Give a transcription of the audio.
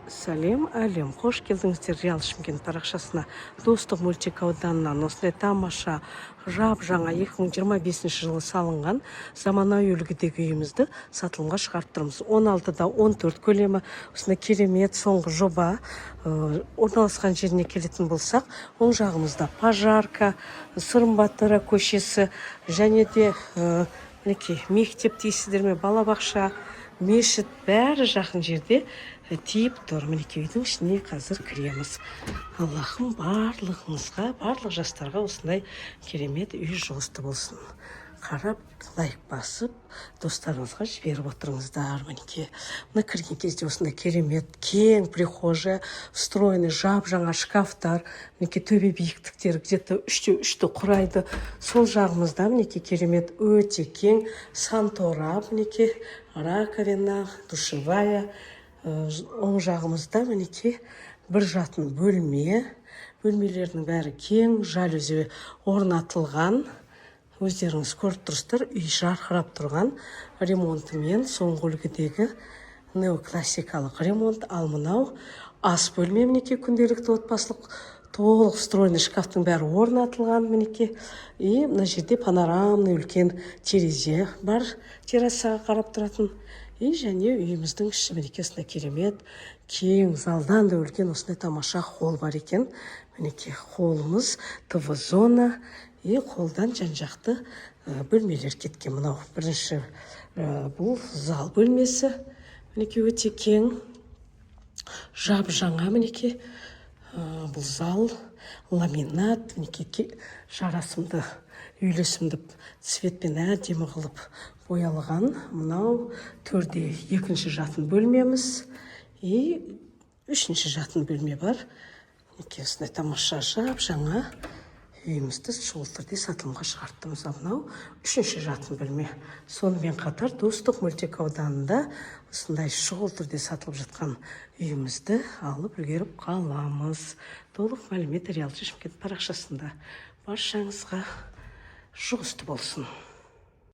Сәлем, әлем! Қош келдіңіздер Реал Шымкент парақшасына! Достық мөлтек ауданынан осындай тамаша, жап жаңа 2025 жылы салынған заманауи үлгідегі үйімізді сатылымға шығарып тұрмыз. 16 да 14 көлемі, осындай керемет соңғы жоба. Орналасқан жеріне келетін болсақ, оң жағымызда Пожарка, Сырым батыра көшесі және де мінекей, мектеп дейсіздер ме, балабақша, мешіт, бәрі жақын жерде тиіп тұр. Мінекей, үйдің ішіне қазір кіреміз. Аллахым барлығыңызға, барлық жастарға осындай керемет үй жұғысты болсын! Қарап, лайк басып, достарыңызға жіберіп отырыңыздар. Мінекей, мына кірген кезде осындай керемет кең прихожая, встроенный жап жаңа шкафтар. Мінекей, төбе биіктіктері где-то 3 те 3-ті құрайды. Сол жағымызда, мінекей, керемет, өте кең санузел, мінекей, раковина, душевая. Оң жағымызда, мінекей, бір жатын бөлме. Бөлмелердің бәрі кең, жалюзи орнатылған. Өздеріңіз көріп тұрсыздар, үй жарқырап тұрған ремонтымен, соңғы үлгідегі неоклассикалық ремонт. Ал мынау ас бөлме, мінекей, күнделікті отбасылық, толық встроенный шкафтың бәрі орнатылған, мінекей. И мына жерде панорамный үлкен терезе бар, террасаға қарап тұратын. И және үйіміздің іші, мінекей, осындай керемет кең, залдан да үлкен осындай тамаша холл бар екен. Мінекей, холлымыз, ТВ зона и холлдан жан жақты бөлмелер кеткен. Мынау бірінші, бұл зал бөлмесі, мінекей, өте кең, жап жаңа. Мінекей, бұл зал ламинат, мінекей, жарасымды, үйлесімді цветпен әдемі қылып боялған. Мынау төрде екінші жатын бөлмеміз и үшінші жатын бөлме бар. Мінекей, осындай тамаша, жап жаңа үйімізді шұғыл түрде сатылымға шығарттымыз. Ал мынау үшінші жатын бөлме. Сонымен қатар Достық мөлтек ауданында осындай шұғыл түрде сатылып жатқан үйімізді алып үлгеріп қаламыз. Толық мәлімет Реал Шымкент парақшасында. Баршаңызға жұғысты болсын!